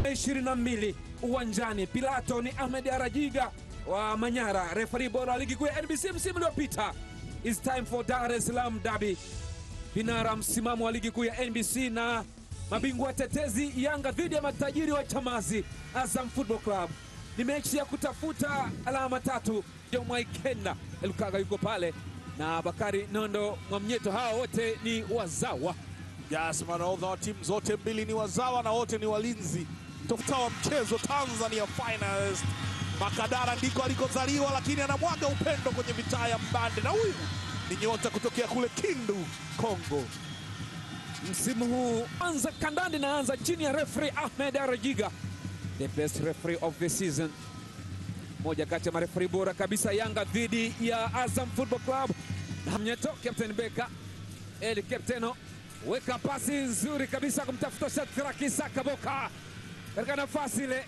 22 uwanjani. Pilato ni Ahmed Arajiga wa Manyara, referee bora ligi kuu ya NBC msimu uliopita. It's time for Dar es Salaam Derby. Vinara msimamo wa ligi kuu ya NBC na mabingwa tetezi Yanga dhidi ya matajiri wa Chamazi Azam Football Club. Ni mechi ya kutafuta alama tatu. Mwaikenda Elukaga yuko pale na Bakari Nondo Mwamnyeto, hawa wote ni wazawa. Yes, manahodha wa timu zote mbili ni wazawa na wote ni walinzi. Tofauti wa mchezo Tanzania Finest. Makadara ndiko alikozaliwa, lakini anamwaga upendo kwenye mitaa ya Mbande, na huyu ni nyota kutokea kule Kindu, Kongo. Msimu huu anza kandanda inaanza chini ya referee Ahmed Arajiga, the best referee of the season. Moja kati ya mareferi bora kabisa. Yanga dhidi ya Azam Football Club. Mnyeto, Captain Beka, El Capteno, weka pasi nzuri kabisa kumtafuta Shadrack Sakaboka katika nafasi ile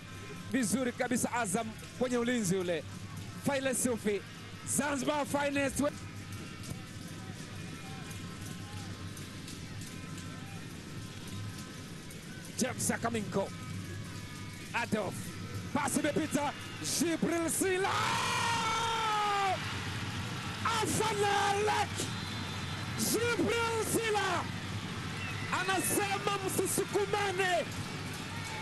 vizuri kabisa. Azam kwenye ulinzi ule. Faile Sufi, Zanzibar Finest. James Akaminko, Adolf, pasi imepita, Jibril Sila, Afanalek. Jibril Sila anasema msisukumane,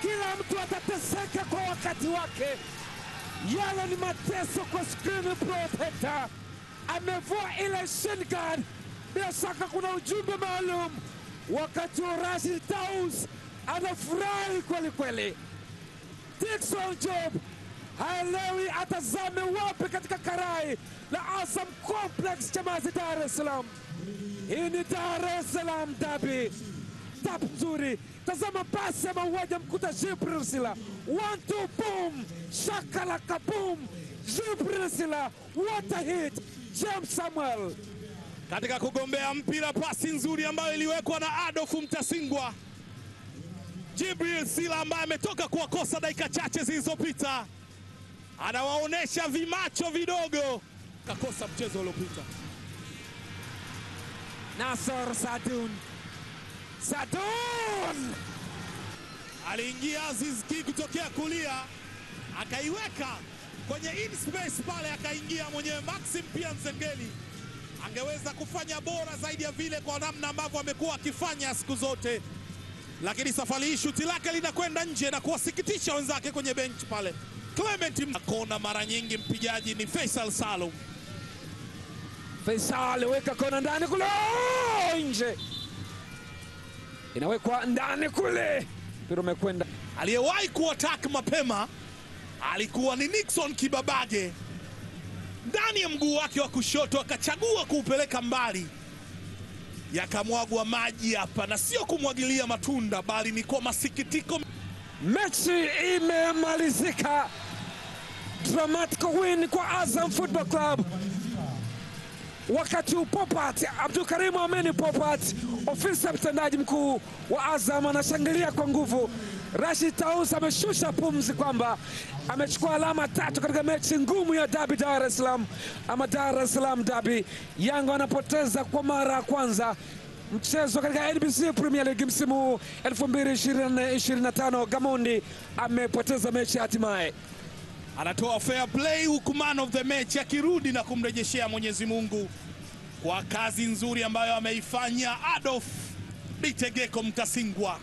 kila mtu atateseka kwa wakati wake. Yale ni mateso kwa screen protector. Amevua ile shin guard, bila shaka kuna ujumbe maalum. Wakati wa Rashid Taus anafurahi kweli kweli. Dickson Job haelewi atazame wapi katika karai la Azam Complex Chamazi, Dar es Salaam. Hii ni Dar es Salaam Derby. Tap nzuri, tazama pasi ya mauaji mkuta Jibril Sila. 1 2 boom, shaka la kaboom. Jibril Sila, what a hit. James Samuel katika kugombea mpira, pasi nzuri ambayo iliwekwa na Adolf Mtasingwa. Jibril Sila ambaye ametoka kuwakosa dakika chache zilizopita, anawaonesha vimacho vidogo. Kakosa mchezo uliopita. Nasor Sadun, Sadun aliingia Aziz Ki kutokea kulia, akaiweka kwenye in space pale, akaingia mwenyewe Maxim pia Nzengeli. Angeweza kufanya bora zaidi ya vile kwa namna ambavyo amekuwa akifanya siku zote, lakini safari hii shuti lake linakwenda nje na kuwasikitisha wenzake kwenye bench pale. Clement kona mara nyingi mpigaji ni Faisal Salum. Faisal weka kona ndani kule, nje. Inawekwa ndani kule. Mpira umekwenda. Aliyewahi kuattack mapema alikuwa ni Nixon Kibabage. Ndani ya mguu wake wa kushoto akachagua kuupeleka mbali. Yakamwagwa maji hapa, na sio kumwagilia matunda bali ni kwa masikitiko. Mechi imemalizika. Dramatic win kwa Azam Football Club. Wakati Popat, Abdulkarim Ameni Popat, ofisa mtendaji mkuu wa Azam, anashangilia kwa nguvu. Rashid Taus ameshusha pumzi kwamba amechukua alama tatu katika mechi ngumu ya Derby Dar es Salaam, ama Dar es Salaam Derby. Yanga wanapoteza kwa mara ya kwanza mchezo katika NBC Premier League msimu 2024-2025. Gamondi amepoteza mechi hatimaye. Anatoa fair play huku man of the match akirudi na kumrejeshea Mwenyezi Mungu kwa kazi nzuri ambayo ameifanya Adolf Bitegeko Mtasingwa.